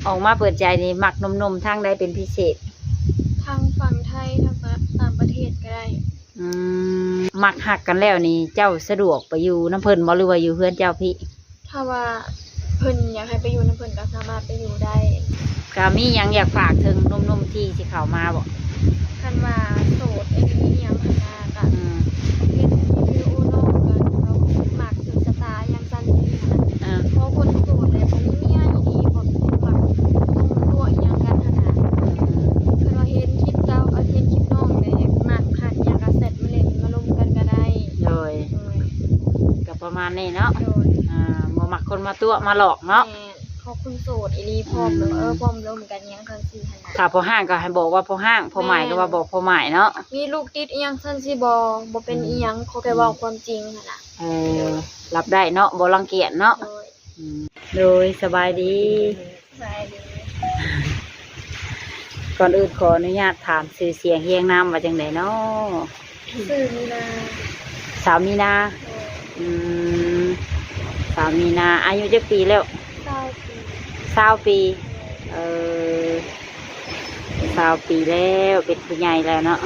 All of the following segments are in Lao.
ອອກມາເປີດໃຈນີ້ ມັກໜຸ່ມໆທາງໃດເປັນພິເສດ? ທາງຝັ່ງໄທ ທາງຕ່າງປະເທດກໍໄດ້. ອືມ ມັກຮັກກັນແລ້ວນີ້ ເຈົ້າສະດວກໄປຢູ່ນຳເພິ່ນບໍ່ ຫຼືວ່າຢູ່ເຮືອນເຈົ້າພີ້? ຖ້າວ່າເພິ່ນຢາກໃຫ້ໄປຢູ່ນຳເພິ່ນກໍສາມາດໄປຢູ່ໄດ້. ກໍມີຫຍັງຢາກຝາກເຖິງໜຸ່ມໆທີ່ຊິເຂົ້າມາບໍ່? ຄັນວ່າໂສດ ບໍ່ມີຫຍັງຫັ້ນນະ ກໍ ອືມ ເຮັດວິດີໂອເນາະ ກໍເຮົາມັກຖືກຊະຕາຫຍັງຊັ້ນຊີ້ຫັ້ນນະ. ເອີ ເພາະຄົນໂສດແຫຼະ ບໍ່ມີເມຍອີ່ຫຼີ ບໍ່ມັກຕົວະຫຍັງກັນຫັ້ນນະ. ອືມ ຄັນວ່າເຫັນຄລິບເຈົ້າ ເອີ ເຫັນຄລິບນ້ອງແລ້ວມັກຮັກຫຍັງ ກໍແຊັດມາຫຼິ້ນມາລົມກັນກໍໄດ້. ໂດຍ ໂດຍ ກໍປະມານນີ້ເນາະ. ໂດຍ ອ່າ ບໍ່ມັກຄົນມາຕົວະມາຫຼອກເນາະ. ແມ່ນ ເພາະຄົນໂສດອີ່ຫຼີ ພ້ອມ ອືມ ເອີ ພ້ອມລົມກັນຫຍັງຈັ່ງຊີ້ຫັ້ນນະ. ຖ້າພໍ່ຮ້າງກໍໃຫ້ບອກວ່າພໍ່ຮ້າງ ພໍ່ໝ້າຍກໍວ່າ ແມ່ນ ບອກພໍ່ໝ້າຍເນາະ. ມີລູກຕິດອີ່ຫຍັງຊັ້ນຊິບໍ່ ບໍ່ເປັນ ອືມ ອີ່ຫຍັງ ຂໍແຄ່ເວົ້າຄວາມຈິງຫັ້ນນະ. ເອີ ຮັບໄດ້ເນາະ ບໍ່ລັງກຽດເນາະ. ໂດຍ ອືມ ໂດຍ ສະບາຍດີ. ສະບາຍດີ. ກ່ອນອື່ນຂໍອະນຸຍາດຖາມຊື່ສຽງຮຽງນາມວ່າຈັ່ງໃດເນາະ? ຊື່ມີນາ. ສາວມີນາ. ໂດຍ ອືມ ສາວມີນາ ອາຍຸຈັກປີແລ້ວ? ຊາວປີ. ຊາວປີ. ເອີ ຊາວປີແລ້ວ ເປັນຜູ້ໃຫຍ່ແລ້ວເນາະ.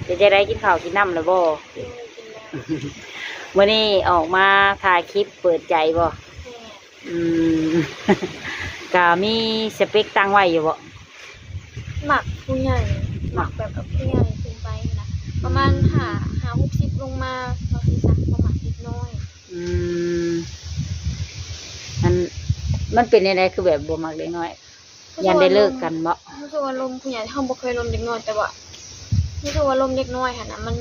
ເປັນຈັ່ງໃດ ກິນເຂົ້າກິນນ້ຳແລ້ວບໍ່? ໂດຍ ກິນແລ້ວ. ມື້ນີ້ອອກມາຖ່າຍຄລິບເປີດໃຈບໍ່? ແມ່ນ. ອືມ ກະມີສະເປັກຕັ້ງໄວ້ຢູ່ບໍ່? ມັກຜູ້ໃຫຍ່ ມັກແບບກັບຜູ້ໃຫຍ່ຂຶ້ນໄປຫັ້ນນະ ປະມານ ອືມ ຫ້າ ຫ້າຫົກສິບລົງມາ ວ່າຊີ້ຊະ ບໍ່ມັກເດັກນ້ອຍ. ອືມ ມັນ ມັນເປັນແນວໃດ ຄືແບບບໍ່ມັກເດັກນ້ອຍ? ຢ້ານໄດ້ເລີກກັນບໍ? ຮູ້ສຶກວ່າລົມຜູ້ໃຫຍ່ ເຮົາບໍ່ເຄີຍລົມເດັກນ້ອຍ ແຕ່ວ່າຮູ້ສຶກວ່າລົມເດັກນ້ອຍຫັ້ນນະ ມັນ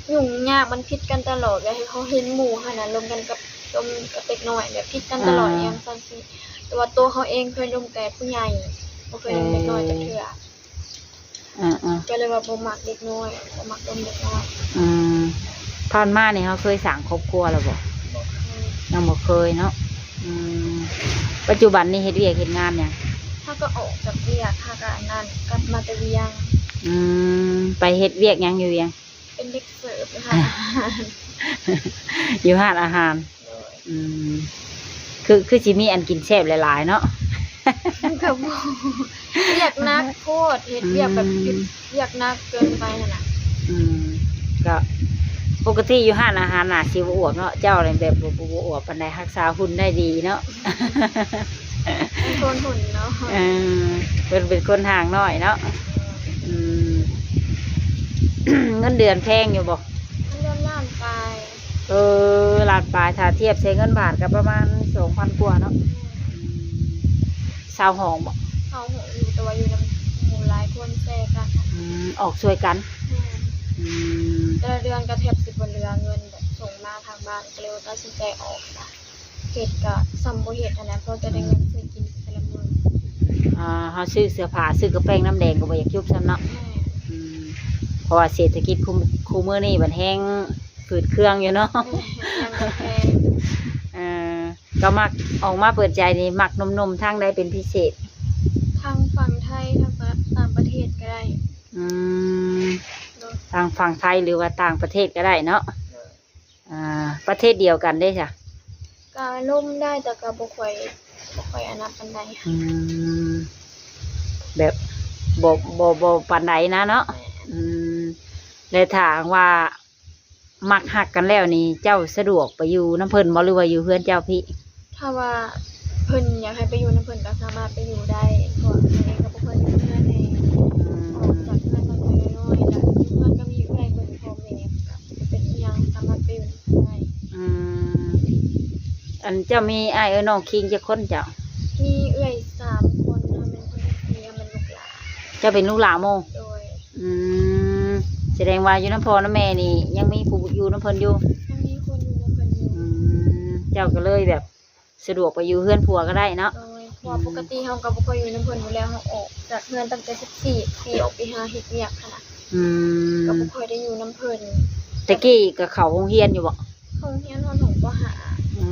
ຫຍຸ້ງຍາກ ມັນຜິດກັນຕະຫຼອດ ແບບເຮົາເຫັນໝູ່ຫັ້ນນະ ລົມກັນກັບ ລົມກັບເດັກນ້ອຍ ແບບຜິດກັນຕະຫຼອດ ອ່າ ອີ່ຫຍັງຊັ້ນຊີ້ ແຕ່ວ່າໂຕເຮົາເອງເຄີຍລົມແຕ່ຜູ້ໃຫຍ່ ບໍ່ເຄີຍລົມເດັກນ້ອຍຈັກເທື່ອ. ເອີ ອ່າໆ ກໍເລີຍວ່າບໍ່ມັກເດັກນ້ອຍ ບໍ່ມັກລົມເດັກນ້ອຍ. ອືມ ຜ່ານມານີ້ເຮົາເຄີຍສ້າງຄອບຄົວແລ້ວບໍ່? ບໍ່ເຄີຍ. ຍັງບໍ່ເຄີຍເນາະ. ອືມ ປັດຈຸບັນນີ້ເຮັດວຽກເຮັດງານຫຍັງ? ເຮົາກໍອອກຈາກວຽກ ເຮົາກໍອັນນັ້ນ ກັບມາແຕ່ວຽງ. ອືມ ໄປເຮັດວຽກຫຍັງຢູ່ວຽງ? ເປັນເດັກເສີບຢູ່ຮ້ານອາຫານ. ຢູ່ຮ້ານອາຫານ. ໂດຍ. ອືມ ຄື ຄືຊິມີອັນກິນແຊບຫຼາຍໆເນາະ. ກໍບໍ່ ວຽກໜັກໂພດ ເຮັດວຽກແບບ ອືມ ວຽກໜັກເກີນໄປຫັ້ນນະ. ອືມ ກໍປົກກະຕິຢູ່ຮ້ານອາຫານໜ້າຊິອວບເນາະ ເຈົ້ານີ້ແບບບໍ່ ບໍ່ ບໍ່ອວບປານໃດ ຮັກສາຫຸ່ນໄດ້ດີເນາະ. ເປັນຄົນຫຸ່ນເນາະ. ເອີ ເພິ່ນເປັນຄົນຮ່າງນ້ອຍເນາະ. ອືມ ເງິນເດືອນແພງຢູ່ບໍ່? ເງິນເດືອນລ້ານປາຍ. ເອີ ລ້ານປາຍ ຖ້າທຽບໃສ່ເງິນບາດກໍປະມານສອງພັນກວ່າເນາະ. ແມ່ນ. ອືມ ເຊົ່າຫ້ອງບໍ່? ເຊົ່າຫ້ອງຢູ່ ແຕ່ວ່າຢູ່ນຳໝູ່ຫຼາຍຄົນແຊກັນ. ອືມ ອອກຊ່ວຍກັນ. ແມ່ນ. ອືມ ແຕ່ລະເດືອນກໍແທບຊິບໍ່ເຫຼືອເງິນ ແບບສົ່ງມາທາງບ້ານ ກໍເລີຍວ່າຕັດສິນໃຈອອກຊະ. ເຮັດກໍສ່ຳບໍ່ເຮັດຫັ້ນນະ ພໍຈະໄດ້ເງິນ ອືມ ຊື້ກິນແຕ່ລະມື້. ອ່າ ເຮົາຊື້ເສື້ອຜ້າ ຊື້ກະແປ້ງນ້ຳແດງກໍບໍ່ຢາກຈຸບຊ້ຳເນາະ. ແມ່ນ. ອືມ ເພາະວ່າເສດຖະກິດຄູ່ ຄູ່ມື້ນີ້ບັດແຮງຝືດເຄືອງຢູ່ເນາະ. ແມ່ນ ຍັງບໍ່ແພງ. ເອີ ກໍມັກ ອອກມາເປີດໃຈນີ້ ມັກໜຸ່ມໆທາງໃດເປັນພິເສດ? ທາງຝັ່ງໄທ ທາງຕ່າງປະເທດກໍໄດ້. ອືມ ໂດຍ. ທາງຝັ່ງໄທ ຫຼືວ່າຕ່າງປະເທດກໍໄດ້ເນາະ. ໂດຍ. ອ່າ ປະເທດດຽວກັນເດ້ຊະ? ກະລົມໄດ້ ແຕ່ກະບໍ່ຄ່ອຍ ບໍ່ຄ່ອຍອັນນັ້ນປານໃດ. ອືມ ແບບ ບໍ່ ບໍ່ ບໍ່ປານໃດນະເນາະ. ແມ່ນ. ອືມ ແລະ ຖ້າຫາກວ່າມັກຮັກກັນແລ້ວນີ້ ເຈົ້າສະດວກໄປຢູ່ນຳເພິ່ນບໍ່ ຫຼືວ່າຢູ່ເຮືອນເຈົ້າພີ້? ຖ້າວ່າເພິ່ນຢາກໃຫ້ໄປຢູ່ນຳເພິ່ນກໍສາມາດໄປຢູ່ໄດ້ ເພາະວ່າເຮົາເອງກໍບໍ່ຄ່ອຍໄດ້ເຮືອນເດ້. ອືມ ອອກຈາກເຮືອນຕັ້ງແຕ່ນ້ອຍໆ ແລ້ວຢູ່ເຮືອນກໍມີເອື້ອຍເບິ່ງພໍ່ແມ່ ກໍບໍ່ເປັນອີ່ຫຍັງ ສາມາດໄປຢູ່ນຳເພິ່ນໄດ້. ອືມ ອັນເຈົ້າມີອ້າຍເອື້ອຍນ້ອງຄີງຈັກຄົນເຈົ້າ? ມີເອື້ອຍສາມຄົນ ເຮົາແມ່ນຄົນທີສີ່ ເຮົາແມ່ນລູກຫຼ້າ. ເຈົ້າເປັນລູກຫຼ້າໝູ່? ໂດຍ. ອືມ ສະແດງວ່າຢູ່ນຳພໍ່ນຳແມ່ນີ້ ຍັງມີຜູ້ຢູ່ນຳເພິ່ນຢູ່? ຍັງມີຄົນຢູ່ນຳເພິ່ນຢູ່. ອືມ ເຈົ້າກໍເລີຍແບບ ສະດວກໄປຢູ່ເຮືອນຜົວກໍໄດ້ເນາະ. ໂດຍ ເພາະວ່າ ອືມ ປົກກະຕິເຮົາກໍບໍ່ຄ່ອຍຢູ່ນຳເພິ່ນຢູ່ແລ້ວ ເຮົາອອກຈາກເຮືອນຕັ້ງແຕ່ສິບສີ່ປີ ອອກໄປຫາເຮັດວຽກຫັ້ນນະ. ອືມ ກໍບໍ່ຄ່ອຍໄດ້ຢູ່ນຳເພິ່ນ. ແຕ່ກີ້ກໍເຂົ້າໂຮງຮຽນຢູ່ບໍ່? ເຂົ້າໂຮງຮຽນຮອດຫ້ອງ ປໍຫ້າ. ອື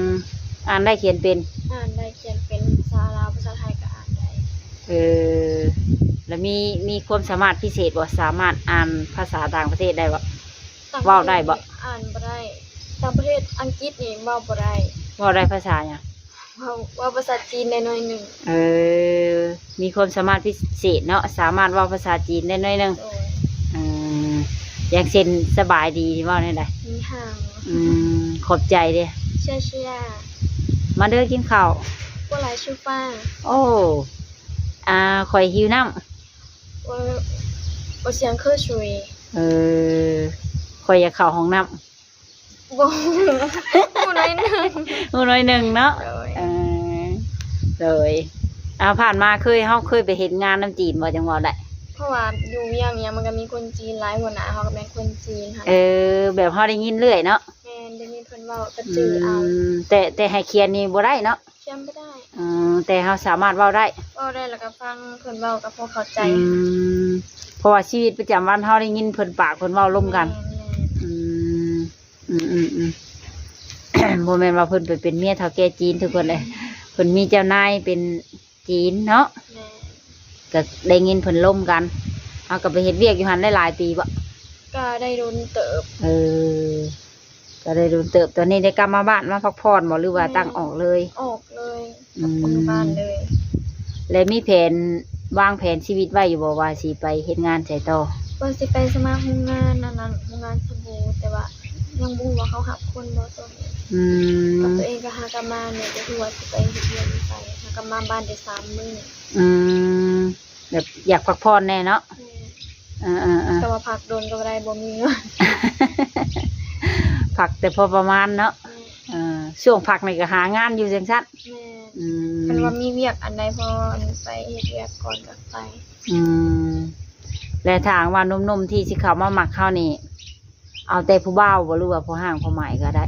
ມ ອ່ານໄດ້ຂຽນເປັນ? ອ່ານໄດ້ຂຽນເປັນ ພາສາລາວ ພາສາໄທກໍອ່ານໄດ້. ເອີ ແລ້ວມີ ມີຄວາມສາມາດພິເສດບໍ່? ສາມາດອ່ານພາສາຕ່າງປະເທດໄດ້ບໍ່? ຕ່າງປະເທດ ເວົ້າໄດ້ບໍ່? ນີ້ອ່ານບໍ່ໄດ້. ຕ່າງປະເທດ ອັງກິດນີ້ເວົ້າບໍ່ໄດ້. ເວົ້າໄດ້ພາສາຫຍັງ? ເວົ້າ ເວົ້າພາສາຈີນໄດ້ໜ້ອຍໜຶ່ງ. ເອີ ມີຄວາມສາມາດພິເສດເນາະ ສາມາດເວົ້າພາສາຈີນໄດ້ໜ້ອຍໜຶ່ງ. ໂດຍ. ເອີ ຢ່າງເຊັ່ນ ສະບາຍດີນີ້ເວົ້າແນວໃດ? 你好. ອືມ ຂອບໃຈເດ້. 谢谢. ມາເດີກິນເຂົ້າ. 过来吃饭. ໂອ້ ອາ ຂ້ອຍຫິວນ້ຳ. 我 我想喝水. ເອີ ຂ້ອຍຢາກເຂົ້າຫ້ອງນ້ຳ. ບໍ່ ຮູ້ໜ້ອຍໜຶ່ງ ຮູ້ໜ້ອຍໜຶ່ງເນາະ. ໂດຍ. ເອີ ໂດຍ. ອາ ຜ່ານມາເຄີຍ ເຮົາເຄີຍໄປເຮັດງານນຳຈີນບໍ່ ຈັ່ງເວົ້າໄດ້? ເພາະວ່າຢູ່ວຽກຫຍັງມັນກໍມີຄົນຈີນຫຼາຍ ຫົວໜ້າເຮົາກໍແມ່ນຄົນຈີນຫັ້ນ. ເອີ ແບບເຮົາໄດ້ຍິນເລື້ອຍເນາະ. ແມ່ນ ໄດ້ຍິນເພິ່ນເວົ້າກໍຈື່ເອົາ. ອືມ ແຕ່ ແຕ່ໃຫ້ຂຽນນີ້ບໍ່ໄດ້ເນາະ? ຂຽນບໍ່ໄດ້. ອືມ ແຕ່ເຮົາສາມາດເວົ້າໄດ້. ເວົ້າໄດ້ ແລ້ວກໍຟັງເພິ່ນເວົ້າກໍພໍເຂົ້າໃຈ. ອືມ ເພາະວ່າຊີວິດປະຈຳວັນເຮົາໄດ້ຍິນເພິ່ນປາກເພິ່ນເວົ້າລົມກັນ. ແມ່ນໆ. ອືມ ອືມໆໆ ບໍ່ແມ່ນວ່າເພິ່ນໄປເປັນເມຍເຖົ້າແກ່ຈີນທຸກຄົນເລີຍ ເພິ່ນມີເຈົ້ານາຍເປັນຈີນເນາະ. ແມ່ນ. ກໍໄດ້ຍິນເພິ່ນລົມກັນ. ເຮົາກໍໄປເຮັດວຽກຢູ່ຫັ້ນໄດ້ຫຼາຍປີບໍ່? ກໍໄດ້ດົນເຕີບ. ເອີ ກໍໄດ້ດົນເຕີບ. ຕອນນີ້ໄດ້ກັບມາບ້ານມາພັກຜ່ອນບໍ່ ຫຼືວ່າ ແມ່ນ ຕັ້ງອອກເລີຍ? ອອກເລີຍ. ອືມ ກັບມາບ້ານເລີຍ. ແລ້ວມີແຜນ ວາງແຜນຊີວິດໄວ້ຢູ່ບໍ່ວ່າຊິໄປເຮັດງານໃສຕໍ່? ວ່າຊິໄປສະໝັກໂຮງງານອັນນັ້ນ ໂຮງງານສະບູ ແຕ່ວ່າຍັງບໍ່ຮູ້ວ່າເຂົາຮັບຄົນບໍ່ຕອນນີ້. ອືມ ກັບຕົວເອງກໍຫາກັບມານີ້ ບໍ່ຮູ້ວ່າຊິໄປເຮັດວຽກຢູ່ໃສ ຫາກັບມາບ້ານໄດ້ສາມມື້. ອືມ ແບບຢາກພັກຜ່ອນແດ່ເນາະ. ແມ່ນ. ເອີໆໆ ແຕ່ວ່າພັກດົນກໍບໍ່ໄດ້ ບໍ່ມີເງິນ. ພັກແຕ່ພໍປະມານເນາະ. ແມ່ນ. ເອີ ຊ່ວງພັກນີ້ກໍຫາງານຢູ່ຈັ່ງຊັ້ນ. ແມ່ນ. ອືມ ຄັນວ່າມີວຽກອັນໃດພໍໄປເຮັດວຽກກ່ອນກໍໄປ. ອືມ ແລະ ຖ້າຫາກວ່າໜຸ່ມໆທີ່ຊິເຂົ້າມາມັກເຮົານີ້ ເອົາແຕ່ຜູ້ບ່າວບໍ່ ຫຼືວ່າພໍ່ຮ້າງພໍ່ໝ້າຍກໍໄດ້?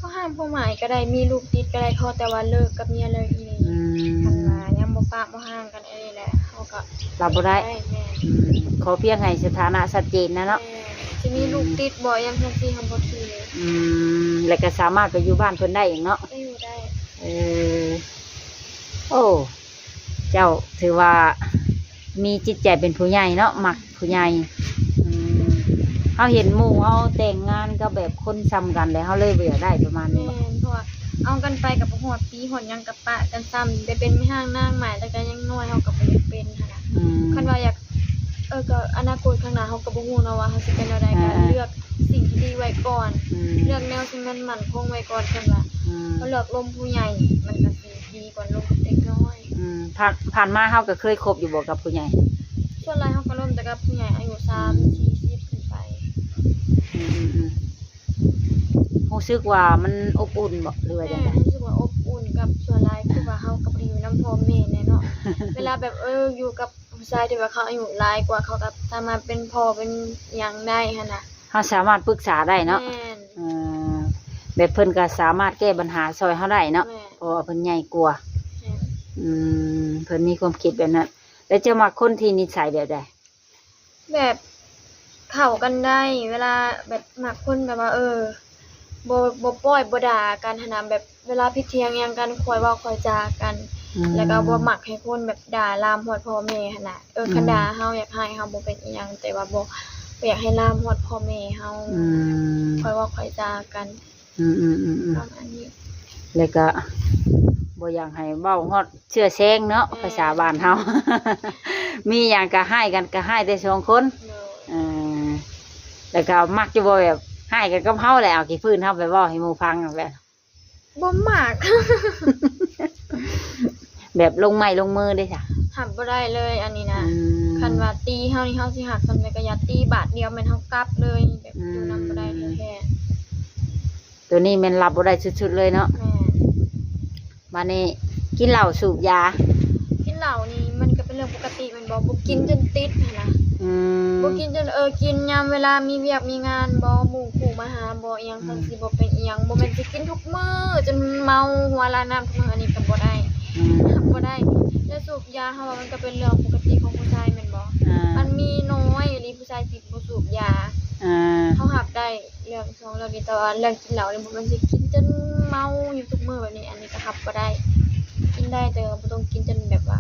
ພໍ່ຮ້າງພໍ່ໝ້າຍກໍໄດ້ ມີລູກຕິດກໍໄດ້ ຂໍແຕ່ວ່າເລີກກັບເມຍເລີຍອີ່ຫຼີ. ອືມ ຄັນວ່າຍັງບໍ່ປະບໍ່ຮ້າງກັນອີ່ຫຼີແຫຼະ ເຮົາກໍຮັບບໍ່ໄດ້. ແມ່ນ. ອືມ ຂໍພຽງໃຫ້ສະຖານະຊັດເຈນນະເນາະ. ແມ່ນ. ຊິມີລູກຕິດບໍ່ ອືມ ຫຍັງຊັ້ນຊິເຮົາບໍ່ຖື. ອືມ ແລ້ວກໍສາມາດໄປຢູ່ບ້ານເພິ່ນໄດ້ອີກເນາະ? ໄປຢູ່ໄດ້. ເອີ ໂອ້ ເຈົ້າຖືວ່າມີຈິດໃຈເປັນຜູ້ໃຫຍ່ເນາະ ມັກຜູ້ໃຫຍ່. ອືມ ເຮົາເຫັນໝູ່ເຮົາແຕ່ງງານກັບແບບຄົນຊ່ຳກັນແລ້ວ ເຮົາເລີຍບໍ່ຢາກໄດ້ປະມານນີ້. ແມ່ນ ເພາະວ່າເອົາກັນໄປກໍບໍ່ຮອດປີຮອດຫຍັງ ກໍປະກັນຊ້ຳ ໄດ້ເປັນແມ່ຮ້າງນາງໝ້າຍ ແຕ່ກໍຍັງນ້ອຍ ເຮົາກໍບໍ່ຢາກເປັນຫັ້ນນະ. ອືມ ຄັນວ່າຢາກ ເອີ ກໍອະນາຄົດຂ້າງໜ້າເຮົາກໍບໍ່ຮູ້ເນາະວ່າເຮົາຊິເປັນແນວໃດ. ອ່າ ກໍເລືອກສິ່ງທີ່ດີໄວ້ກ່ອນ. ອືມ ເລືອກແນວທີ່ມັນໝັ້ນຄົງໄວ້ກ່ອນ ເພິ່ນວ່າ. ອືມ ເຮົາເລືອກລົມຜູ້ໃຫຍ່ ມັນກໍຊິ ດີກວ່າລົມເດັກນ້ອຍ. ອືມ ຜ່ານ ຜ່ານມາເຮົາກໍເຄີຍຄົບຢູ່ບໍ່ກັບຜູ້ໃຫຍ່? ສ່ວນຫຼາຍເຮົາກໍລົມແຕ່ກັບຜູ້ໃຫຍ່ອາຍຸສາມ ອືມ ສີ່ສິບຂຶ້ນໄປ. ອືມໆໆ ຮູ້ສຶກວ່າມັນອົບອຸ່ນບໍ່ ຫຼືວ່າຈັ່ງໃດ? ແມ່ນ ຮູ້ສຶກວ່າອົບອຸ່ນກັບ ສ່ວນຫຼາຍຄືວ່າເຮົາກໍບໍ່ໄດ້ຢູ່ນຳພໍ່ແມ່ແນ່ເນາະ. ເວລາແບບ ເອີ ຢູ່ກັບຜູ້ຊາຍທີ່ວ່າເຂົາອາຍຸຫຼາຍກວ່າ ເຂົາກໍສາມາດເປັນພໍ່ເປັນຫຍັງໄດ້ຫັ້ນນະ. ເຮົາສາມາດປຶກສາໄດ້ເນາະ. ແມ່ນ. ເອີ ແບບເພິ່ນກໍສາມາດແກ້ບັນຫາຊ່ອຍເຮົາໄດ້ເນາະ. ແມ່ນ. ເພາະວ່າເພິ່ນໃຫຍ່ກວ່າ. ແມ່ນ. ອືມ ເພິ່ນມີຄວາມຄິດແບບນັ້ນ. ແລ້ວເຈົ້າມັກຄົນທີ່ນິດໄສແບບໃດ? ແບບເຂົ້າກັນໄດ້ ເວລາແບບມັກຄົນແບບວ່າ ເອີ ບໍ່ ບໍ່ປ້ອຍບໍ່ດ່າກັນຫັ້ນນະ ແບບ ເວລາຜິດຖຽງຫຍັງກັນຄ່ອຍເວົ້າຄ່ອຍຈາກັນ. ອືມ ແລ້ວກໍບໍ່ມັກໃຫ້ຄົນແບບດ່າລາມຮອດພໍ່ແມ່ຫັ້ນນະ. ເອີ ອືມ ຄັນດ່າເຮົາຢາກຮ້າຍເຮົາບໍ່ເປັນອີ່ຫຍັງ ແຕ່ວ່າບໍ່ ບໍ່ຢາກໃຫ້ລາມຮອດພໍ່ແມ່ເຮົາ. ອືມ ຄ່ອຍເວົ້າຄ່ອຍຈາກັນ. ອືມໆໆໆ ປະມານນີ້. ແລ້ວກໍບໍ່ຢາກໃຫ້ເວົ້າຮອດເຊື້ອແຊງເນາະ. ແມ່ນ. ພາສາບ້ານເຮົາ ມີຫຍັງກໍຮ້າຍກັນ ກໍຮ້າຍແຕ່ສອງຄົນ. ໂດຍ. ເອີ ແລ້ວກໍມັກຢູ່ບໍ່ ແບບຮ້າຍກັນກັບເຮົາແຫຼະ ເອົາຂີ້ຟື້ນເຮົາໄປເວົ້າໃຫ້ໝູ່ຟັງແບບ ບໍ່ມັກ. ແບບລົງໄມ້ລົງມືເດ້ຊະ? ຮັບບໍ່ໄດ້ເລີຍອັນນີ້ນະ. ອືມ ຄັນວ່າຕີເຮົານີ້ ເຮົາຊິຮັກສ່ຳໃດກໍຢ່າ ຕີບາດດຽວແມ່ນເຮົາກັບເລີຍ ແບບ ອືມ ຢູ່ນຳບໍ່ໄດ້ແທ້ໆ. ໂຕນີ້ແມ່ນຮັບບໍ່ໄດ້ສຸດໆເລີຍເນາະ. ແມ່ນ. ບາດນີ້ກິນເຫຼົ້າສູບຢາ? ກິນເຫຼົ້ານີ້ມັນກໍເປັນເລື່ອງປົກກະຕິແມ່ນບໍ່? ບໍ່ກິນ ອືມ ຈົນຕິດຫັ້ນນະ. ອືມ ບໍ່ກິນຈົນ ເອີ ກິນຍາມເວລາມີວຽກມີງານບໍ່ ໝູ່ຄູ່ມາຫາບໍ່ ອີ່ຫຍັງ ອືມ ຈັ່ງຊີ້ ບໍ່ເປັນອີ່ຫຍັງ. ບໍ່ແມ່ນຊິກິນທຸກມື້ຈົນເມົາຫົວລານ້ຳທຸກມື້ ອັນນີ້ກໍບໍ່ໄດ້. ອືມ ຮັບບໍ່ໄດ້. ແລະສູບຢາ ເຮົາວ່າມັນກໍເປັນເລື່ອງປົກກະຕິຂອງຜູ້ຊາຍແມ່ນບໍ່? ອ່າ ມັນມີນ້ອຍອີ່ຫຼີຜູ້ຊາຍທີ່ບໍ່ສູບຢາ. ອ່າ ເຮົາຮັບໄດ້. ເລື່ອງສອງເລື່ອງນີ້ ແຕ່ວ່າເລື່ອງກິນເຫຼົ້ານີ້ ບໍ່ແມ່ນຊິກິນຈົນເມົາຢູ່ທຸກມື້ແບບນີ້ ອັນນີ້ກໍຮັບບໍ່ໄດ້. ກິນໄດ້ ແຕ່ວ່າບໍ່ຕ້ອງກິນຈົນແບບວ່າ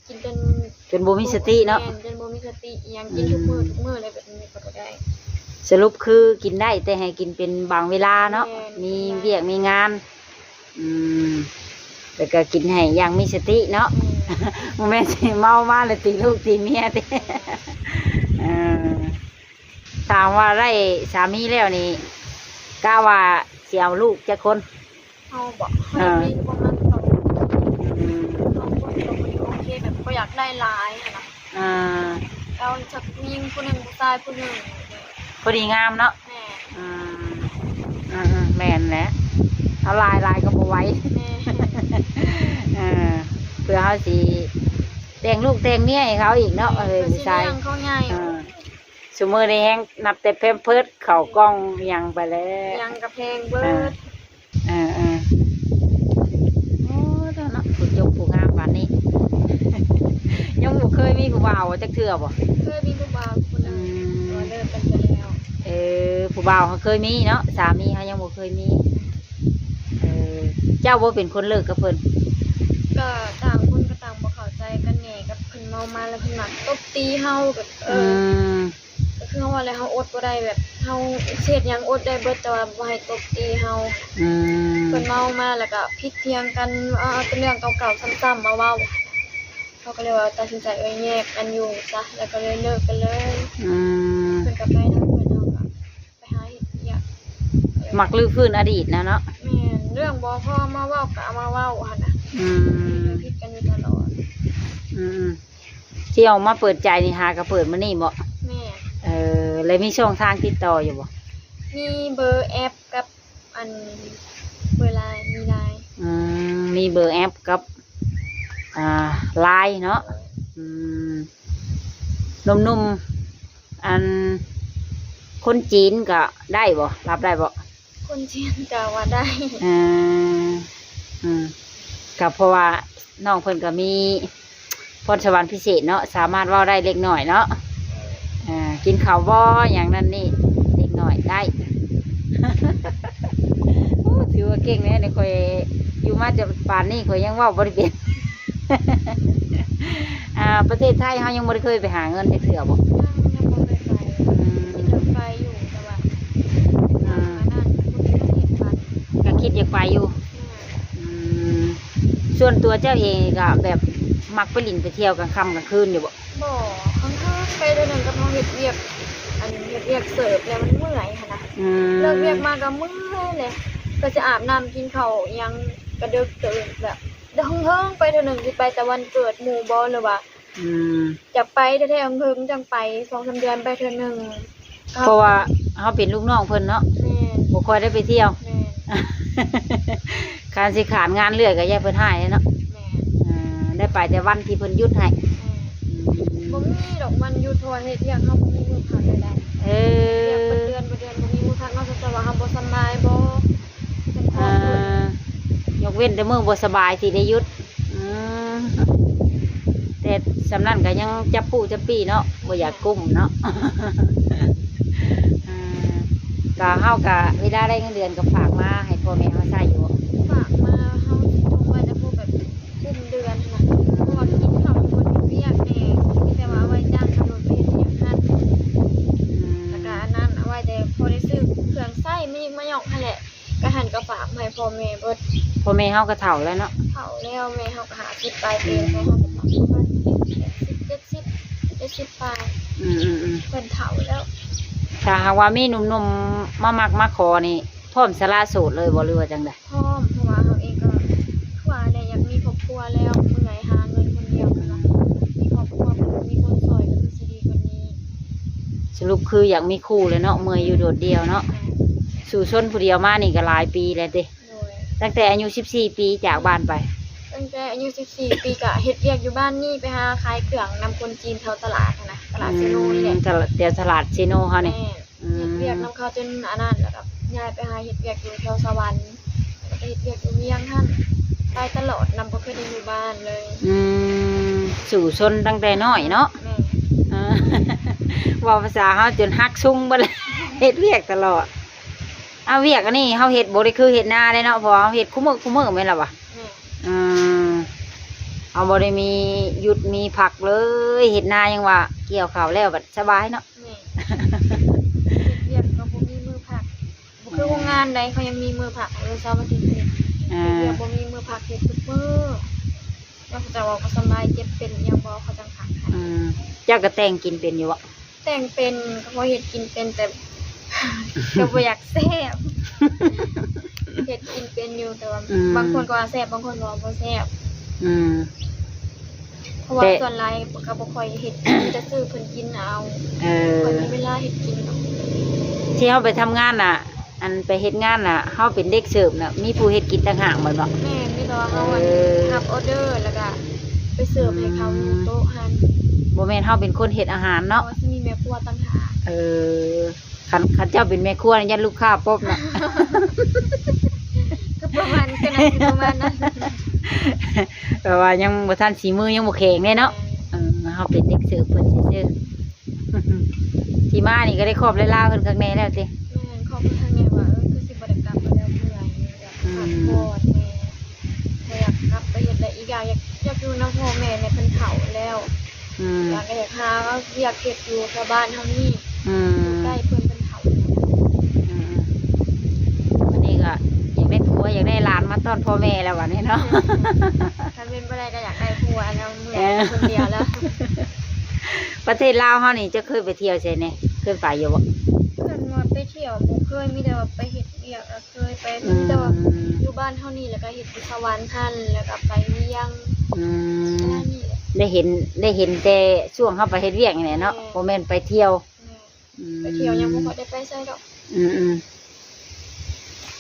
ກິນຈົນ ຈົນບໍ່ມີສະຕິເນາະ. ແມ່ນ ຈົນບໍ່ມີສະຕິອີ່ຫຍັງ ອືມ ກິນທຸກມື້ທຸກມື້ເລີຍ ແບບນີ້ກໍບໍ່ໄດ້. ສະຫຼຸບຄືກິນໄດ້ ແຕ່ໃຫ້ກິນເປັນບາງເວລາເນາະ. ແມ່ນ ມີວຽກມີງານ. ອືມ ແລ້ວກໍກິນໃຫ້ຢ່າງມີສະຕິເນາະ ແມ່ນ ບໍ່ແມ່ນຊິເມົາມາແລ້ວຕີລູກຕີເມຍຕິ. ເອີ ຖາມວ່າໄດ້ສາມີແລ້ວນີ້ ກະວ່າຊິເອົາລູກຈັກຄົນ? ເຮົາບໍ? ເອີ ເຮົາມີປະມານສອງຄົນ ອືມ ສອງຄົນກໍພໍດີໂອເຄ ແບບບໍ່ຢາກໄດ້ຫຼາຍຫັ້ນນະ. ອ່າ ເອົາຈັກຜູ້ຍິງຜູ້ໜຶ່ງ ຜູ້ຊາຍຜູ້ໜຶ່ງ ພໍດີງາມເນາະ. ແມ່ນ ອືມ ອືມໆ ແມ່ນແຫຼະ ເອົາຫຼາຍໆກໍບໍ່ໄຫວ. ແມ່ນ ເອີ ເພື່ອເຮົາຊິແຕ່ງລູກແຕ່ງເມຍໃຫ້ເຂົາອີກເນາະ. ແມ່ນ ເອີ ເພື່ອຊິລ້ຽງເຂົາໃຫຍ່ ຜູ້ຊາຍ ເອີ ຊຸມື້ນີ້ແຮງນັບແຕ່ແພມເພີດ ເຂົ້າກ່ອງຫຍັງໄປແລ້ວ ຫຍັງກໍແພງເບີດ. ເອີ ເອີ ເອີ ໂອ້ ເນາະ ຜູ້ຈົບຜູ້ງາມປານນີ້ ຍັງບໍ່ເຄີຍມີຜູ້ບ່າວຈັກເທື່ອບໍ? ເຄີຍມີຜູ້ບ່າວຄົນໜຶ່ງ ອືມ ແຕ່ວ່າເລີກກັນໄປແລ້ວ. ເອີ ຜູ້ບ່າວເຮົາເຄີຍມີເນາະ ສາມີເຮົາຍັງບໍ່ເຄີຍມີ. ເອີ ເຈົ້າບໍ່ເປັນຄົນເລີກກັບເພິ່ນ? ກໍຕ່າງຄົນກໍຕ່າງບໍ່ເຂົ້າໃຈກັນແດ່ ກັບເພິ່ນເມົາມາແລ້ວເພິ່ນມັກຕົບຕີເຮົາ ແບບ ເອີ ອືມ ກໍຄືເຮົາວ່າແຫຼະ ເຮົາອົດບໍ່ໄດ້ ແບບເຮົາເຮັດຫຍັງອົດໄດ້ເບິດ ແຕ່ວ່າບໍ່ໃຫ້ຕົບຕີເຮົາ. ອືມ ເພິ່ນເມົາມາແລ້ວກໍຜິດຖຽງກັນ ເອົາແຕ່ເລື່ອງເກົ່າໆຊ້ຳໆມາເວົ້າ. ເຮົາກໍເລີຍວ່າຕັດສິນໃຈ ເອີຍ ແຍກກັນຢູ່ຊະ ແລ້ວກໍເລີຍເລີກກັນເລີຍ. ອືມ ເພິ່ນກໍໄປທາງເພິ່ນ ເຮົາກໍໄປຫາເຮັດວຽກ. ມັກຮື້ຟື້ນອະດີດນະເນາະ. ແມ່ນ ເລື່ອງບໍ່ພໍມາເວົ້າກໍເອົາມາເວົ້າຫັ້ນນະ. ອືມ ເລີຍຜິດກັນຢູ່ຕະຫຼອດ. ອືມ ທີ່ອອກມາເປີດໃຈນີ້ຫາກໍເປີດມື້ນີ້ບໍ? ແມ່ນ ເອີ ແລ້ວມີຊ່ອງທາງຕິດຕໍ່ຢູ່ບໍ? ມີເບີແອັບກັບ ອັນ ເບີລາຍ ມີລາຍ. ອືມ ມີເບີແອັບກັບ ອ່າ ລາຍເນາະ. ອືມ ໜຸ່ມໆ ອັນ ຄົນຈີນກໍໄດ້ບໍ? ຮັບໄດ້ບໍ? ຄົນຈີນກໍວ່າໄດ້. ເອີ ອືມ ກໍເພາະວ່ານ້ອງເພິ່ນກໍມີພອນສະຫວັນພິເສດເນາະ ສາມາດເວົ້າໄດ້ເລັກນ້ອຍເນາະ. ເອີ ກິນເຂົ້າບໍ່ ຫຍັງນັ້ນນີ້ ເລັກນ້ອຍໄດ້. ໂອ້ ຖືວ່າເກັ່ງແລ້ວນີ້ ຂ້ອຍຢູ່ມາຈົນປານນີ້ ຂ້ອຍຍັງເວົ້າບໍ່ໄດ້ເປັນ. ອ່າ ປະເທດໄທເຮົາຍັງບໍ່ໄດ້ເຄີຍໄປຫາເງິນຈັກເທື່ອບໍ? ຍັງ ຍັງບໍ່ເຄີຍໄປ. ອືມ ຄິດຢາກໄປຢູ່ ແຕ່ວ່າ ອ່າ ອັນນັ້ນ ບໍ່ມີເງິນເຮັດບັດ. ກໍຄິດຢາກໄປຢູ່. ອືມ ສ່ວນຕົວເຈົ້າເອງກໍແບບມັກໄປຫຼິ້ນໄປທ່ຽວກາງຄ່ຳກາງຄືນຢູ່ບໍ? ບໍ່ ຄັ້ງເຄີຍໄປເທື່ອໜຶ່ງ ກັບເຮົາເຮັດວຽກ ອັນ ເຮັດວຽກເສີບແລ້ວມັນເມື່ອຍຫັ້ນນະ. ອືມ ເລີກວຽກມາກໍເມື່ອຍແຫຼະ ກໍຈະອາບນ້ຳກິນເຂົ້າອີ່ຫຍັງກໍເດິກເຕີບ ແບບເຫິງໆໄປເທື່ອໜຶ່ງ ຊິໄປແຕ່ວັນເກີດໝູ່ບໍ ຫຼືວ່າ ອືມ ຢາກໄປແທ້ໆ ເຫິງໆ ຈັ່ງໄປ ສອງສາມເດືອນໄປເທື່ອໜຶ່ງ. ເພາະວ່າເຮົາເປັນລູກນ້ອງເພິ່ນເນາະ. ແມ່ນ ບໍ່ຄ່ອຍໄດ້ໄປທ່ຽວ. ແມ່ນ ຄັນຊິຂານງານເລື້ອຍກໍຢ້ານເພິ່ນຮ້າຍເນາະ. ແມ່ນ ອ່າ ໄດ້ໄປແຕ່ວັນທີ່ເພິ່ນຢຸດໃຫ້. ແມ່ນ ອືມ ບໍ່ມີດອກວັນຢຸດ ເພາະວ່າເຮັດວຽກເຮົາບໍ່ມີມື້ພັກໃດໆ. ເອີ ວຽກເບິດເດືອນ ເບິດເດືອນບໍ່ມີມື້ພັກເນາະ ສົມມຸດວ່າເຮົາບໍ່ສະບາຍບໍ ເປັນຄອບ ອ່າ ຍົກເວັ້ນແຕ່ມື້ບໍ່ສະບາຍທີ່ໄດ້ຢຸດ. ອືມ ແຕ່ສ່ຳນັ້ນກໍຍັງຈັບປູ້ຈັບປີ້ເນາະ ບໍ່ຢາກກຸ້ມເນາະ. ອ່າ ກໍເຮົາກໍເວລາໄດ້ເງິນເດືອນກໍຝາກມາໃຫ້ພໍ່ແມ່ເຮົາໃຊ້ຢູ່ບໍ? ຝາກມາ ເຮົາຊິຈົ່ງໄວ້ແຕ່ພວກແບບກຸ້ມເດືອນຫັ້ນນະ ເພາະວ່າກິນເຂົ້າຢູ່ ບໍ່ໄດ້ເຮັດວຽກແດ່ ມີແຕ່ວ່າເອົາໄວ້ຈ້າງຂັບລົດໄປເຮັດວຽກຫັ້ນ. ອືມ ແລ້ວກໍອັນນັ້ນເອົາໄວ້ແຕ່ພໍໄດ້ຊື້ເຄື່ອງໃຊ້ມາຍິກມາຫຍອກຫັ້ນແຫຼະ. ກະຫັ້ນກະຝາກມາໃຫ້ພໍ່ແມ່ເບິດ. ພໍ່ແມ່ເຮົາກະເຖົ້າແລ້ວເນາະ. ເຖົ້າແລ້ວ ແມ່ເຮົາກະຫ້າສິບປາຍປີແລ້ວ ແມ່ເຮົາກະຝາກປະມານຫົກສິບ ເຈັດສິບ ເຈັດສິບປາຍ. ອືມໆໆ ເພິ່ນເຖົ້າແລ້ວ. ຖ້າຫາກວ່າມີໜຸ່ມໆມາມັກມາຂໍນີ້ ພ້ອມສະຫຼະໂສດເລີຍບໍ່ ຫຼືວ່າຈັ່ງໃດ? ພ້ອມ ເພາະວ່າເຮົາເອງກະ ຄືວ່າແຫຼະ ຢາກມີຄອບຄົວແລ້ວ ເມື່ອຍຫາເງິນຄົນດຽວຫັ້ນນະ. ມີຄອບຄົວ ມີຄົນຊ່ອຍກະຄືຊິດີກວ່ານີ້. ສະຫຼຸບຄືຢາກມີຄູ່ແລ້ວເນາະ ເມື່ອຍຢູ່ໂດດດ່ຽວເນາະ. ແມ່ນ. ສູ້ຊົນຜູ້ດຽວມານີ້ກໍຫຼາຍປີແລ້ວຕິ? ໂດຍ. ຕັ້ງແຕ່ອາຍຸສິບສີ່ປີຈາກບ້ານໄປ? ຕັ້ງແຕ່ອາຍຸສິບສີ່ປີກໍເຮັດວຽກຢູ່ບ້ານນີ້ ໄປຫາຂາຍເຄື່ອງນຳຄົນຈີນແຖວຕະຫຼາດຫັ້ນນະ ຕະຫຼາດເຊໂນນີ້ແຫຼະ. ອືມ ຕະຫຼາດ ແຖວຕະຫຼາດເຊໂນເຮົານີ້. ແມ່ນ. ອືມ ເຮັດວຽກນຳເຂົາຈົນອັນນັ້ນ ແລ້ວກໍຍ້າຍໄປຫາເຮັດວຽກຢູ່ແຖວສະຫວັນ ແລ້ວກໍໄປເຮັດວຽກຢູ່ວຽງຫັ້ນ ໄປຕະຫຼອດນຳ ບໍ່ເຄີຍໄດ້ຢູ່ບ້ານເລີຍ. ອືມ ສູ້ຊົນຕັ້ງແຕ່ນ້ອຍເນາະ. ແມ່ນ. ເອີ ເວົ້າພາສາເຮົາຈົນຫັກຊຸງເບິດແລ້ວ ເຮັດວຽກຕະຫຼອດ. ເອົາ ວຽກອັນນີ້ເຮົາເຮັດບໍ່ໄດ້ຄືເຮັດນາເດ້ເນາະ ເພາະວ່າເຮົາເຮັດຄູ່ມື້ຄູ່ມື້ແມ່ນລະຫວາ? ແມ່ນ. ອືມ ເຮົາບໍ່ໄດ້ມີຢຸດມີພັກເລີຍ ເຮັດນາຍັງວ່າກ່ຽວເຂົ້າແລ້ວບັດສະບາຍເນາະ. ແມ່ນ. ເຮັດວຽກກໍບໍ່ມີມື້ພັກ ບໍ່ຄືໂຮງງານໃດ ເຂົາຍັງມີມື້ພັກ ເອີ ເສົາອາທິດນີ້. ອ່າ ເຮັດວຽກບໍ່ມີມື້ພັກ ເຮັດທຸກມື້. ແລ້ວເຂົາເຈົ້າວ່າບໍ່ສະບາຍ ເຈັບເປັນອີ່ຫຍັງບໍ່ ເຂົາຈັ່ງພັກໃຫ້. ອືມ ເຈົ້າກໍແຕ່ງກິນເປັນຢູ່ບໍ່? ແຕ່ງເປັນ ກໍພໍເຮັດກິນເປັນ ແຕ່ກໍບໍ່ຢາກແຊບ. ເຮັດກິນເປັນຢູ່ ແຕ່ວ່າ ອືມ ບາງຄົນກໍວ່າແຊບ ບາງຄົນກໍວ່າບໍ່ແຊບ. ອືມ ເພາະວ່າ ແຕ່ ສ່ວນຫຼາຍກໍບໍ່ຄ່ອຍເຮັດກິນ ມີແຕ່ຊື້ເພິ່ນກິນເອົາ. ເອີ ຂ້ອຍມີເວລາເຮັດກິນດອກ. ທີ່ເຮົາໄປທຳງານນະ ອັນໄປເຮັດງານນະ ເຮົາເປັນເດັກເສີບນະ ມີຜູ້ເຮັດກິນຕ່າງຫາກແມ່ນບໍ່? ແມ່ນ ມີແຕ່ວ່າເຮົາ ເອີ ອັນ ຮັບອໍເດີ ແລ້ວກະໄປເສີບໃຫ້ເຂົາ ອືມ ຢູ່ໂຕະຫັ້ນ. ບໍ່ແມ່ນເຮົາເປັນຄົນເຮັດອາຫານເນາະ? ເຮົາຊິມີແມ່ຄົວຕ່າງຫາກ. ເອີ ຄັນ ຄັນເຈົ້າເປັນແມ່ຄົວນີ້ ຢ້ານລູກຄ້າປົບນະ. ກໍປະມານ ກໍໜ້າຊິປະມານນັ້ນ. ແປວ່າຍັງບໍ່ທັນ ສີມືຍັງບໍ່ແຂງເດ້ເນາະ. ແມ່ນ ເອີ ເຮົາເປັນເດັກເສີບເພິ່ນຊື່ໆ. ທີ່ມານີ້ກໍໄດ້ຂອບໄດ້ລາເພິ່ນຄັກແນ່ແລ້ວຕິ? ແມ່ນ ຂອບເພິ່ນຄັກແນ່ວ່າ ເອີ ຄືຊິບໍ່ໄດ້ກັບໄປແລ້ວ ເມື່ອຍ ແບບ ອືມ ພັກຜ່ອນແນ່ ບໍ່ຢາກກັບໄປເຮັດແລ້ວ. ອີກຢ່າງ ຢາກ ຢາກຢູ່ນຳພໍ່ແມ່ແດ່ ເພິ່ນເຖົ້າແລ້ວ. ອືມ ຢາກ ກໍຢາກຫາວຽກເຮັດຢູ່ແຖວບ້ານເຮົານີ້. ອືມ ຢູ່ໃກ້ເພິ່ນ ເພິ່ນເຖົ້າ. ອືມ ບັດນີ້ກໍຢາກໄດ້ຜົວ ຢາກໄດ້ຫຼານມາຕ້ອນພໍ່ແມ່ແລ້ວບັດນີ້ເນາະ. ຄັນເປັນບໍ່ໄດ້ກໍຢາກໄດ້ຜົວແລ້ວ ເມື່ອຍ ເອີ ຄົນດຽວແລ້ວ. ປະເທດລາວເຮົານີ້ ເຈົ້າເຄີຍໄປທ່ຽວໃສແດ່? ເຄີຍໄປຢູ່ບໍ່? ຄັນວ່າໄປທ່ຽວບໍ່ເຄີຍ ມີແຕ່ວ່າໄປເຮັດວຽກ ເຄີຍໄປ ອືມ ມີແຕ່ວ່າຢູ່ບ້ານເຮົານີ້ ແລ້ວກໍເຮັດຢູ່ສະຫວັນຫັ້ນ ແລ້ວກໍໄປວຽງ. ອືມ ປະມານນີ້ແຫຼະ. ໄດ້ເຫັນ ໄດ້ເຫັນແຕ່ຊ່ວງເຮົາໄປເຮັດວຽກນີ້ແຫຼະເນາະ. ແມ່ນ ບໍ່ແມ່ນໄປທ່ຽວ. ແມ່ນ ອືມ ໄປທ່ຽວຍັງບໍ່ຄ່ອຍໄດ້ໄປໃສດອກ. ອືມ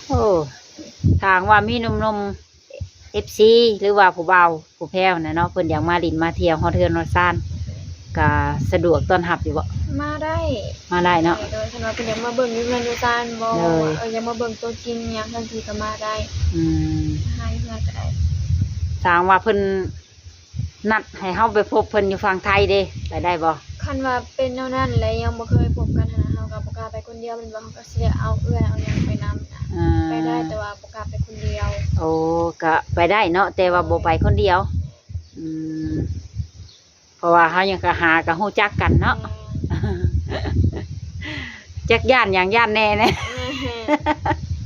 ໆ ໂອ້ ຖ້າຫາກວ່າມີໜຸ່ມໆ ເອັຟຊີ ຫຼືວ່າຜູ້ບ່າວຜູ້ແພ້ວນະເນາະ ເພິ່ນຢາກມາຫຼິ້ນມາທ່ຽວຮອດເຮືອນຮອດຊານ ກະສະດວກຕ້ອນຮັບຢູ່ບໍ່? ມາໄດ້ ມາໄດ້ເນາະ. ໂດຍ ໂດຍ ຄັນວ່າເພິ່ນຢາກມາເບິ່ງຢູ່ເຮືອນຢູ່ຊານບໍ່ ໂດຍ ວ່າ ເອີ ຢາກມາເບິ່ງຕົວຈິງຫຍັງຈັ່ງຊີ້ກໍມາໄດ້. ອືມ ຫາຢູ່ເຮືອນກໍໄດ້. ຖ້າຫາກວ່າເພິ່ນ ນັດໃຫ້ເຮົາໄປພົບເພິ່ນຢູ່ຝັ່ງໄທເດ້ ໄປໄດ້ບໍ່? ຄັນວ່າເປັນແນວນັ້ນແລ້ວ ຍັງບໍ່ເຄີຍພົບກັນຫັ້ນນະ ເຮົາກໍບໍ່ກ້າໄປຄົນດຽວແມ່ນບໍ່? ເຮົາກໍຊິໄດ້ເອົາເອື້ອຍເອົາຫຍັງໄປນຳນະ. ອ່າ ໄປໄດ້ ແຕ່ວ່າບໍ່ກ້າໄປຄົນດຽວ. ໂອ້ ກໍໄປໄດ້ເນາະ ແຕ່ວ່າບໍ່ໄປຄົນດຽວ. ອືມ ເພາະວ່າເຮົາຍັງກະຫາ ກະຮູ້ຈັກກັນເນາະ. ແມ່ນ ຈັກຢ້ານຫຍັງ ຢ້ານແດ່ແນ່. ແມ່ນ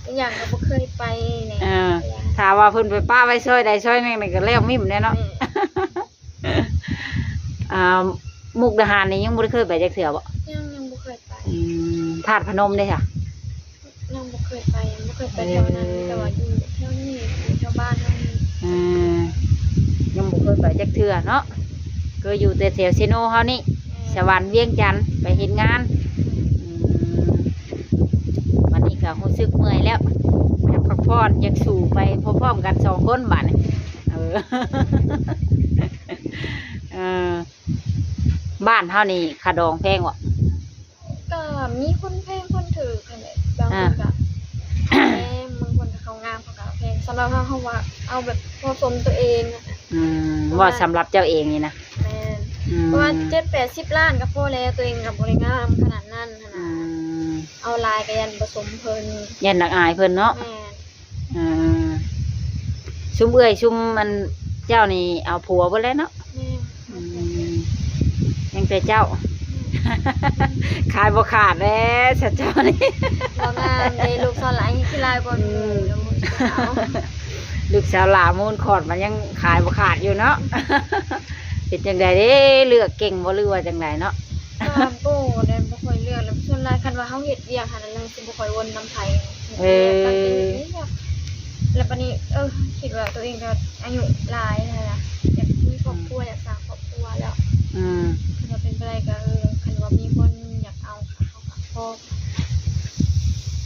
ອີກຢ່າງກໍບໍ່ເຄີຍໄປແນ່. ເອີ ຖ້າວ່າເພິ່ນໄປປະໄວ້ຊອຍໃດຊອຍໜຶ່ງນີ້ກໍແລ້ວມິ້ມແນ່ເນາະ. ແມ່ນ ອ່າ ມຸກດາຫານນີ້ຍັງບໍ່ໄດ້ເຄີຍໄປຈັກເທື່ອບໍ່? ຍັງ ຍັງບໍ່ເຄີຍໄປ. ອືມ ທາດພະນົມເດ້ຊະ? ຍັງບໍ່ເຄີຍໄປ ຍັງບໍ່ເຄີຍໄປແຖວນັ້ນ. ເອີ ມີແຕ່ວ່າຢູ່ແຖວນີ້ ຢູ່ແຖວບ້ານເຮົານີ້. ອືມ ຍັງບໍ່ເຄີຍໄປຈັກເທື່ອເນາະ. ເຄີຍຢູ່ແຕ່ແຖວເຊໂນເຮົານີ້. ແມ່ນ ສະຫວັນ ວຽງຈັນ ໄປເຮັດງານ. ອືມ ບັດນີ້ກໍຮູ້ສຶກເມື່ອຍແລ້ວ ຢາກພັກຜ່ອນ ຢາກສູ້ໄປພ້ອມໆກັນສອງຄົນບາດນີ້. ເອີ ເອີ ບ້ານເຮົານີ້ຄ່າດອງແພງບໍ່? ກໍມີຄົນແພງຄົນຖືກຫັ້ນແຫຼະ. ບາງຄົນກໍ ອ່າ ແພງ ບາງຄົນກໍເຂົາງາມ ເຂົາກໍເອົາແພງ. ສຳລັບເຮົາ ເຮົາວ່າເອົາແບບເໝາະສົມຕົວເອງ. ອືມ ເວົ້າສຳລັບເຈົ້າເອງນີ້ນະ. ແມ່ນ ອືມ ເພາະວ່າເຈັດແປດສິບລ້ານກໍພໍແລ້ວ ຕົວເອງກໍບໍ່ໄດ້ງາມຂະໜາດນັ້ນຫັ້ນນະ. ອືມ ເອົາຫຼາຍກໍຢ້ານບໍ່ສົມເພິ່ນ ຢ້ານໜັກອາຍເພິ່ນເນາະ. ແມ່ນ ອ່າ ຊຸມເອື້ອຍຊຸມອັນເຈົ້ານີ້ເອົາຜົວເບິດແລ້ວເນາະ. ແມ່ນ ອືມ ຍັງແຕ່ເຈົ້າ. ແມ່ນ ຂາຍບໍ່ຂາດແລ້ວ ຊະເຈົ້ານີ້ ບໍ່ງາມເດ້. ລູກສາວຫຼາຍ ຂີ້ລາຍກວ່າ ອືມ ໝູ່ ແລ້ວມັນຊິເອົາ ລູກສາວຫຼ້າມູນຂອດ ມັນຍັງຂາຍບໍ່ຂາດຢູ່ເນາະ. ເປັນຈັ່ງໃດເດ້ ເລືອກເກັ່ງບໍ່ ຫຼືວ່າຈັ່ງໃດເນາະ? ກໍບໍ່ໄດ້ ບໍ່ຄ່ອຍເລືອກ. ແລ້ວສ່ວນຫຼາຍຄັນວ່າເຮົາເຮັດວຽກຫັ້ນນະ ຊິບໍ່ຄ່ອຍວົນນຳໃຜ. ເອີ ເຮັດວຽກ ແລ້ວບັດນີ້ ເອີ ຄິດວ່າຕົວເອງກໍອາຍຸຫຼາຍແລ້ວນະ ຢາກມີຄອບຄົວ ອືມ ຢາກສ້າງຄອບຄົວແລ້ວ. ອືມ ຄັນວ່າເປັນໄປໄດ້ກໍ ເອີ ຄັນວ່າມີຄົນຢາກເອົາກໍ ເຮົາກໍພ້ອມ.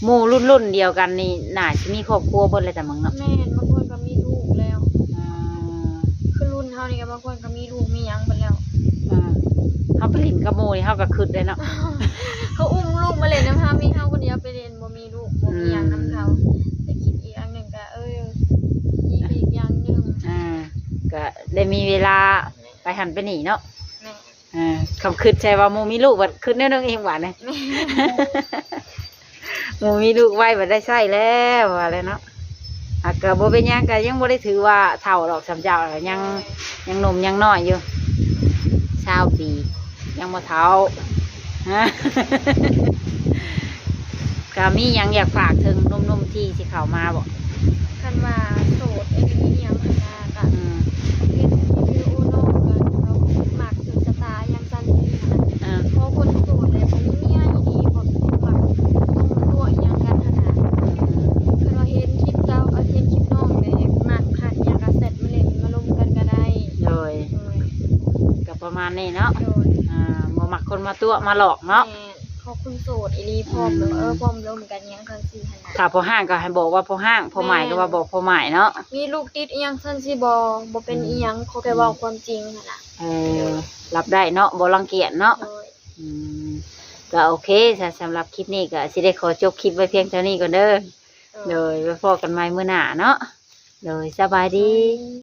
ໝູ່ລຸ້ນໆດຽວກັນນີ້ ໜ້າຊິມີຄອບຄົວເບິດແລ້ວແຕ່ມັງເນາະ. ແມ່ນ ບາງຄົນກໍມີລູກແລ້ວ. ອ່າ ຄືລຸ້ນເຮົານີ້ກໍບາງຄົນກໍມີລູກມີຫຍັງເບິດແລ້ວ. ອ່າ ເຮົາໄປຫຼິ້ນກັບໝູ່ນີ້ ເຮົາກໍຄຶດເດ້ເນາະ ເຂົາອຸ້ມລູກມາຫຼິ້ນນຳເຮົາ ມີເຮົາຄົນດຽວໄປຫຼິ້ນ ບໍ່ມີລູກ ບໍ່ມີຫຍັງນຳເຂົາ. ອືມ ແຕ່ຄິດອີກຢ່າງໜຶ່ງກໍ ເອີ ດີໄປອີກຢ່າງໜຶ່ງ. ອ່າ ກໍໄດ້ມີເວລາ ແມ່ນ ໄປຫັ້ນໄປນີ້ເນາະ. ແມ່ນ ເອີ ຄຳຄຶດໃສ່ວ່າໝູ່ມີລູກ ບັດຄຶດແນວໜຶ່ງອີກບາດນີ້. ແມ່ນ ໝູ່ມີລູກໄວ ບັດໄດ້ໃຊ້ແລ້ວ ວ່າແລ້ວເນາະ. ຫາກກໍບໍ່ເປັນຫຍັງ ກໍຍັງບໍ່ໄດ້ຖືວ່າເຖົ້າດອກ ສ່ຳເຈົ້າກໍຍັງ ແມ່ນ ຍັງໜຸ່ມຍັງນ້ອຍຢູ່. ຊາວປີ ຍັງບໍ່ເຖົ້າ. ກໍມີຫຍັງຢາກຝາກເຖິງໜຸ່ມໆທີ່ຊິເຂົ້າມາບໍ່? ຄັນວ່າໂສດອີ່ຫຍັງຫັ້ນນະ ກະ ອືມ ເຫັນວິດີໂອນ້ອງ ກະເຮົາມັກຖືກຊະຕາຫຍັງຊັ້ນຊີ້ຫັ້ນນະ ອ່າ ພໍຄົນໂສດແລ້ວບໍ່ມີເມຍອີ່ຫຼີ ບໍ່ມັກຕົວະຫຍັງກັນຫັ້ນນະ ອືມ ຄັນວ່າເຫັນຄລິບເຈົ້າ ເອີ ເຫັນຄລິບນ້ອງແລ້ວມັກຄັກຫຍັງກະແຊັດມາຫຼິ້ນມາລົມກັນກະໄດ້ ໂດຍ ໂດຍ ກະປະມານນີ້ເນາະ ໂດຍ ອ່າ ບໍ່ມັກຄົນມາຕົວະມາຫຼອກເນາະ ແມ່ນ ຂໍຄົນໂສດອີ່ຫຼີ ພ້ອມ ອືມ ເອີ ພ້ອມລົມກັນຫຍັງ ຈັ່ງຊີ້ຫັ້ນນະ ຖ້າພໍ່ຮ້າງກໍໃຫ້ບອກວ່າພໍ່ຮ້າງ ພໍ່ໝ້າຍກໍວ່າ ແມ່ນ ບອກພໍ່ໝ້າຍເນາະ ມີລູກຕິດອີ່ຫຍັງຊັ້ນຊິບໍ່ ບໍ່ເປັນ ອືມ ອີ່ຫຍັງ ຂໍແຄ່ເວົ້າຄວາມຈິງຫັ້ນນະ ເອີ ຮັບໄດ້ເນາະ ບໍ່ລັງກຽດເນາະ ໂດຍ ອືມ ກໍໂອເຄຊະ ສຳລັບຄລິບນີ້ກໍຊິໄດ້ຂໍຈົບຄລິບໄວ້ພຽງເທົ່ານີ້ກ່ອນເດີ ໂດຍ ໂດຍ ໄວ້ພໍ້ກັນໃໝ່ມື້ໜ້າເນາະ ໂດຍ ສະບາຍດີ ສະບາຍດີ.